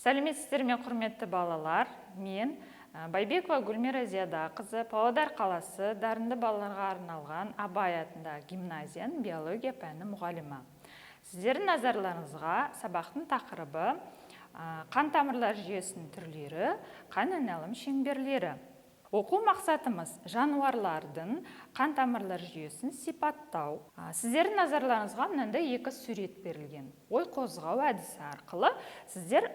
Сәлеметсіздер ме, құрметті балалар? Мен Байбекова Гүлмира Зиядақызы, Павлодар қаласы дарынды балаларға арналған Абай атындағы гимназияның биология пәні мұғалімі. Сіздердің назарларыңызға сабақтың тақырыбы қан тамырлар жүйесінің түрлері, қан айналым шеңберлері. Оқу мақсатымыз жануарлардың қан тамырлар жүйесін сипаттау. Сіздердің назарларыңызға мынандай екі сурет берілген. Ой қозғау әдісі арқылы сіздер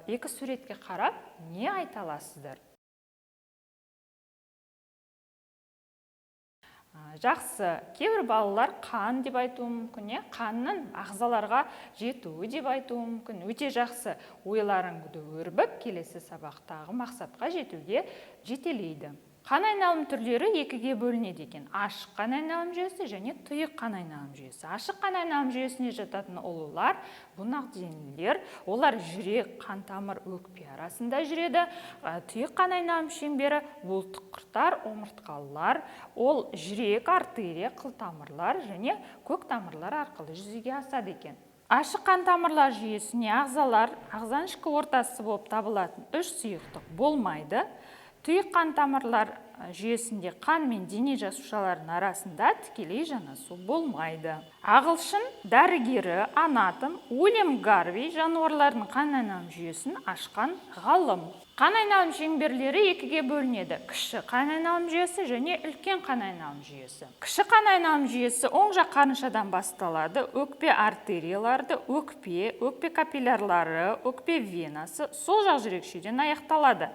екі суретке қарап не айта аласыздар? Жақсы, кейбір балалар қан деп айтуы мүмкін, иә? Қанның ағзаларға жетуі деп айтуы мүмкін. Өте жақсы, ойларыңды өрбіп, келесі сабақтағы мақсатқа жетуге жетелейді. Қан айналым түрлері екіге бөлінеді екен. Ашық қан айналым жүйесі және тұйық қан айналым жүйесі. Ашық қан айналым жүйесіне жататын ұлулар, бунақденелілер, олар жүрек, қан тамыр, өкпе арасында жүреді. Тұйық қан айналым шеңбері буылтық құрттар, омыртқалылар, ол жүрек, артерия, қылтамырлар және көк тамырлар арқылы жүзеге асады екен. Ашық қан тамырлар жүйесіне ағзалар, ағзаның ішкі ортасы болып табылатын үш сұйықтық болмайды. Тұйық қан тамырлар жүйесінде қан мен дене жасушаларының арасында тікелей жанасу болмайды. Ағылшын дәрігері, анатом Уильям Гарвей жануарлардың қан айналым жүйесін ашқан ғалым. Қан айналым шеңберлері екіге бөлінеді. Кіші қан айналым жүйесі және үлкен қан айналым жүйесі. Кіші қан айналым жүйесі оң жақ қарыншадан басталады. Өкпе артерияларды, өкпе, өкпе капиллярлары, өкпе венасы сол жақ жүрекшеден аяқталады.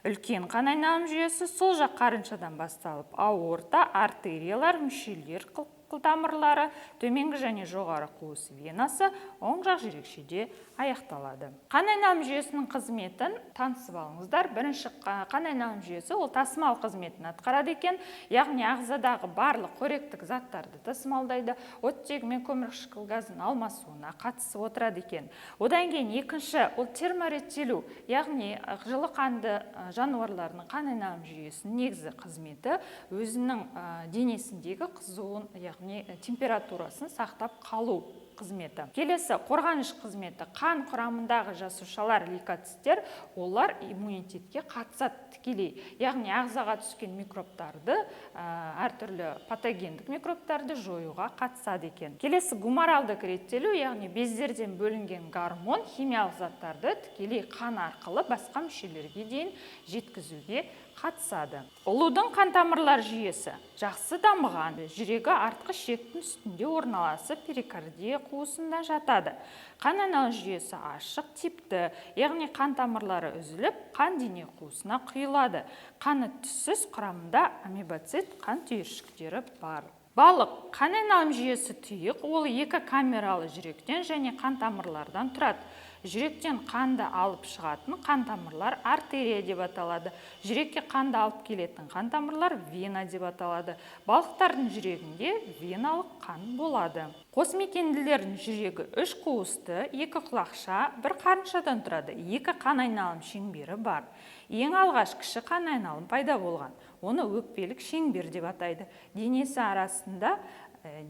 Үлкен қан айналым жүйесі сол жақ қарыншадан басталып, аорта, артериялар, мүшелер қылтамырлары, төменгі және жоғары қуыс венасы оң жақ жүрекшеде аяқталады. Қан айналым жүйесінің қызметін танысып алыңыздар. Бірінші қан айналым жүйесі ол тасымал қызметін атқарады екен, яғни ағзадағы барлық қоректік заттарды тасымалдайды, оттегі мен көмірқышқыл газын алмасуына қатысып отырады екен. Одан кейін екінші ол термореттелу, яғни жылы қанды жануарлардың қан айналым жүйесінің негізгі қызметі өзінің денесіндегі қызуын, яғни температурасын сақтап қалу қызметі. Келесі қорғаныш қызметі. Қан құрамындағы жасушалар, лейкоциттер, олар иммунитетке қатысады тікелей. Яғни ағзаға түскен микробтарды, әртүрлі патогендік микробтарды жоюға қатысады екен. Келесі гуморалдық реттелу, яғни бездерден бөлінген гормон химиялық заттарды тікелей қан арқылы басқа мүшелерге дейін жеткізуге қатысады. Ұлудың қан тамырлар жүйесі жақсы дамыған, жүрегі артқы ішектің үстінде орналасып, перикардия қуысында жатады. Қан айналым жүйесі ашық типті, яғни қан тамырлары үзіліп, қан дене қуысына құйылады. Қаны түссіз, құрамында амебоцит қан түйіршіктері бар. Балық. Қан айналым жүйесі тұйық, ол екі камералы жүректен және қан тамырлардан тұрады. Жүректен қанды алып шығатын қан тамырлар артерия деп аталады. Жүрекке қанды алып келетін қан тамырлар вена деп аталады. Балықтардың жүрегінде веналық қан болады. Қосмекенділердің жүрегі үш қуысты, екі құлақша, бір қарыншадан тұрады. Екі қан айналым шеңбері бар. Ең алғаш кіші қан айналым пайда болған. Оны өкпелік шеңбер деп атайды. Денесі арасында,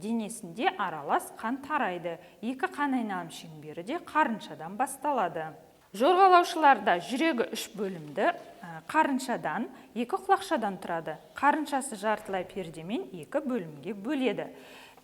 денесінде аралас қан тарайды. Екі қан айналым шеңбері де қарыншадан басталады. Жорғалаушыларда жүрегі үш бөлімді, қарыншадан, екі құлақшадан тұрады. Қарыншасы жартылай пердемен екі бөлімге бөледі.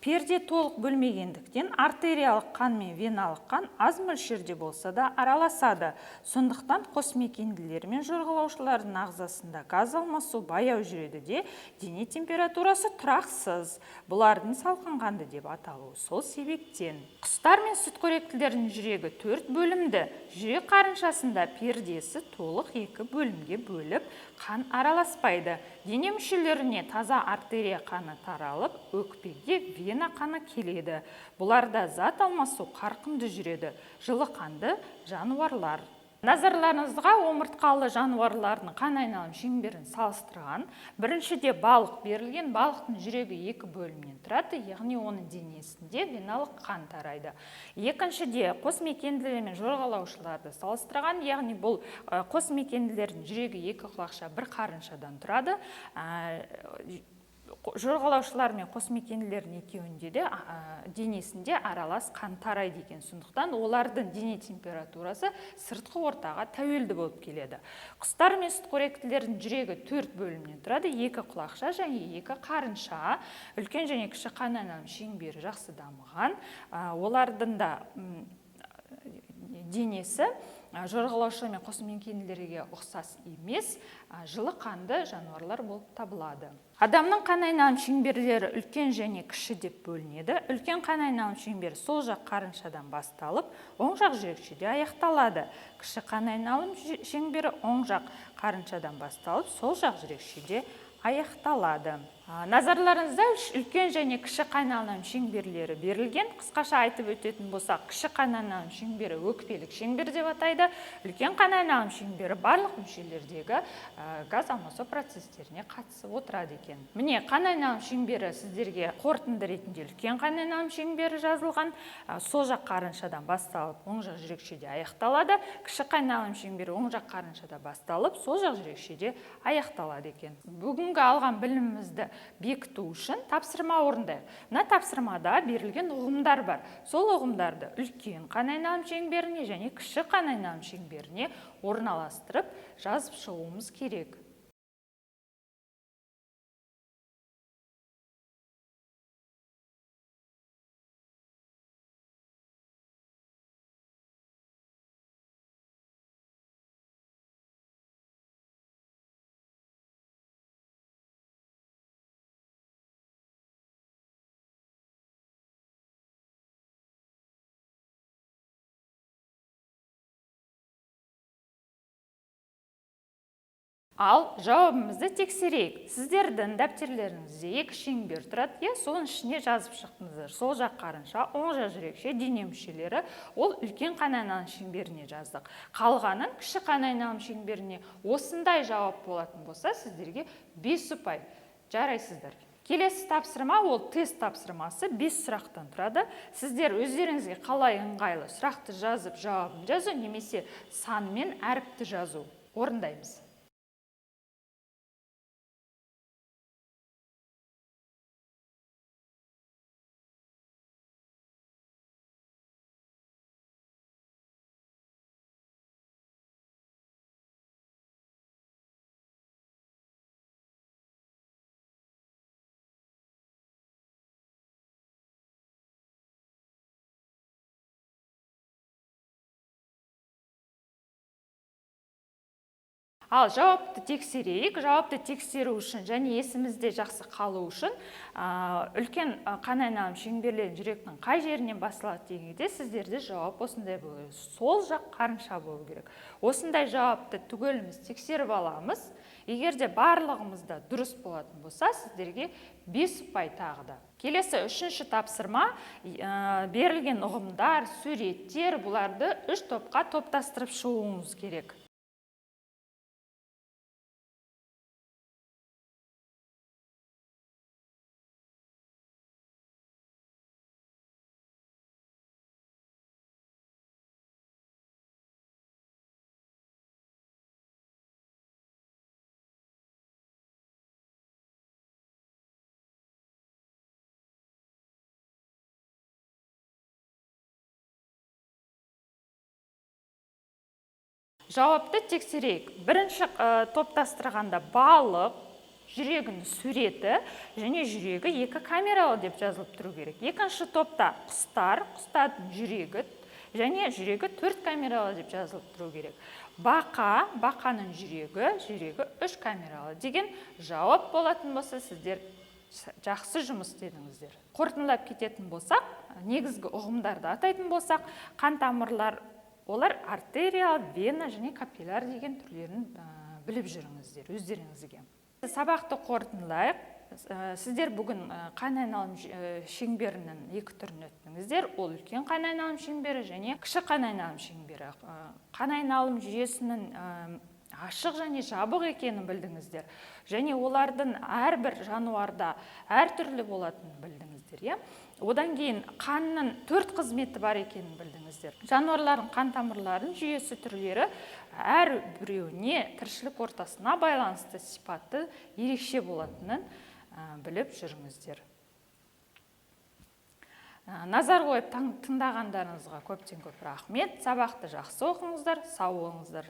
Перде толық бөлмегендіктен артериялық қан мен веналық қан аз мөлшерде болса да араласады. Сондықтан қосмекенділер мен жорғалаушылардың ағзасында газ алмасу баяу жүреді де, дене температурасы тұрақсыз. Бұлардың салқын қанды деп аталуы сол себептен. Құстар мен сүтқоректілердің жүрегі төрт бөлімді. Жүрек қарыншасында пердесі толық екі бөлімге бөліп, қан араласпайды. Дене мүшелеріне таза артерия қаны таралып, өкпеге вена қаны келеді. Бұларда зат алмасу қарқынды жүреді. Жылы қанды жануарлар. Назарларыңызға омыртқалы жануарлардың қан айналым шеңберін салыстырған. Біріншіде балық берілген. Балықтың жүрегі екі бөлімнен тұрады, яғни оның денесінде веналық қан тарайды. Екіншіде қосмекенділер мен жорғалаушыларды салыстырған, яғни бұл қосмекенділердің жүрегі екі құлақша, бір қарыншадан тұрады. Жорғалаушылар мен қосмекенділердің екеуінде де денесінде аралас қан тарайды екен. Сондықтан олардың дене температурасы сыртқы ортаға тәуелді болып келеді. Құстар мен сүтқоректілердің жүрегі 4 бөлімнен тұрады: 2 құлақша және 2 қарынша. Үлкен және кіші қан айналым шеңбері жақсы дамыған. Олардың да денесі жорғалаушы мен қосмекенділерге ұқсас емес, жылы қанды жануарлар болып табылады. Адамның қан айналым шеңберлері үлкен және кіші деп бөлінеді. Үлкен қан айналым шеңбері сол жақ қарыншадан басталып, оң жақ жүрекшеде аяқталады. Кіші қан айналым шеңбері оң жақ қарыншадан басталып, сол жақ жүрекшеде аяқталады. Назарларыңызда үлкен және кіші қан айналым шеңберлері берілген. Қысқаша айтып өтетін болсақ, кіші қан айналым шеңбері өкпелік шеңбер деп атайды. Үлкен қан айналым шеңбері барлық мүшелердегі газ алмасу процестеріне қатысып отырады екен. Міне, қан айналым шеңбері сіздерге қорытынды ретінде үлкен қан айналым шеңбері жазылған. Сол жақ қарыншадан басталып, оң жақ жүрекшеде аяқталады. Кіші қан айналым шеңбері оң жақ қарыншада басталып, сол жақ жүрекшеде аяқталады екен. Бүгінгі алған білімімізді бекіту үшін тапсырма орындайық. Мына тапсырмада берілген ұғымдар бар. Сол ұғымдарды үлкен қан айналым шеңберіне және кіші қан айналым шеңберіне орналастырып жазып шығуымыз керек. Ал жауабымызды тексерейік. Сіздердің дәптерлеріңізде 2 шеңбер тұрады, иә, соның ішіне жазып шықтыңыздар. Сол жақ қарынша, оң жақ жүрекше, дене мүшелері, ол үлкен қан айналым шеңберіне жаздық. Қалғанын кіші қан айналым шеңберіне. Осындай жауап болатын болса, сіздерге 5 ұпай. Жарайсыздар. Келесі тапсырма ол тест тапсырмасы, 5 сұрақтан тұрады. Сіздер өздеріңізге қалай ыңғайлы сұрақты жазып, жауабын жазу немесе сан мен әріпті жазу орындаймыз. Ал жауапты тексерейік. Жауапты тексеру үшін және есімізде жақсы қалу үшін, үлкен қан айналым шеңберлерінің жүректің қай жерінен басталады дегенде сіздерде жауап осындай болу керек. Сол жақ қарынша болу керек. Осындай жауапты түгеліміз тексеріп аламыз. Егер де барлығымызда дұрыс болатын болса, сіздерге 5 ұпай тағы да. Келесі үшінші тапсырма, берілген ұғымдар, суреттер, бұларды 3 топқа топтастырып шығуыңыз керек. Жауапты тексерейік. Бірінші топтастырғанда балық, жүрегінің суреті және жүрегі 2 камералы деп жазылып тұру керек. Екінші топта құстар, құстардың жүрегі және жүрегі 4 камералы деп жазылып тұру керек. Бақа, бақаның жүрегі, жүрегі 3 камералы деген жауап болатын болса, сіздер жақсы жұмыс істедіңіздер. Қорытындылап кететін болсақ, негізгі ұғымдарды атайтын болсақ, қан тамырлар олар артерия, вена және капилляр деген түрлерін біліп жүріңіздер өздеріңізге. Сабақты қорытындылайық. Сіздер бүгін қан айналым шеңберінің 2 түрін өттіңіздер. Ол үлкен қан айналым шеңбері және кіші қан айналым шеңбері. Қан айналым жүйесінің ашық және жабық екенін білдіңіздер. Және олардың әрбір жануарда әртүрлі болатынын білдіңіздер, иә? Одан кейін қанның 4 қызметі бар екенін білдіңіздер. Жануарлардың қан тамырларының жүйесі түрлері әрбіреуіне тіршілік ортасына байланысты сипаты ерекше болатынын біліп жүріңіздер. Назар қойып тыңдағандарыңызға көптен көп рахмет. Сабақты жақсы оқыңыздар, сау болыңыздар.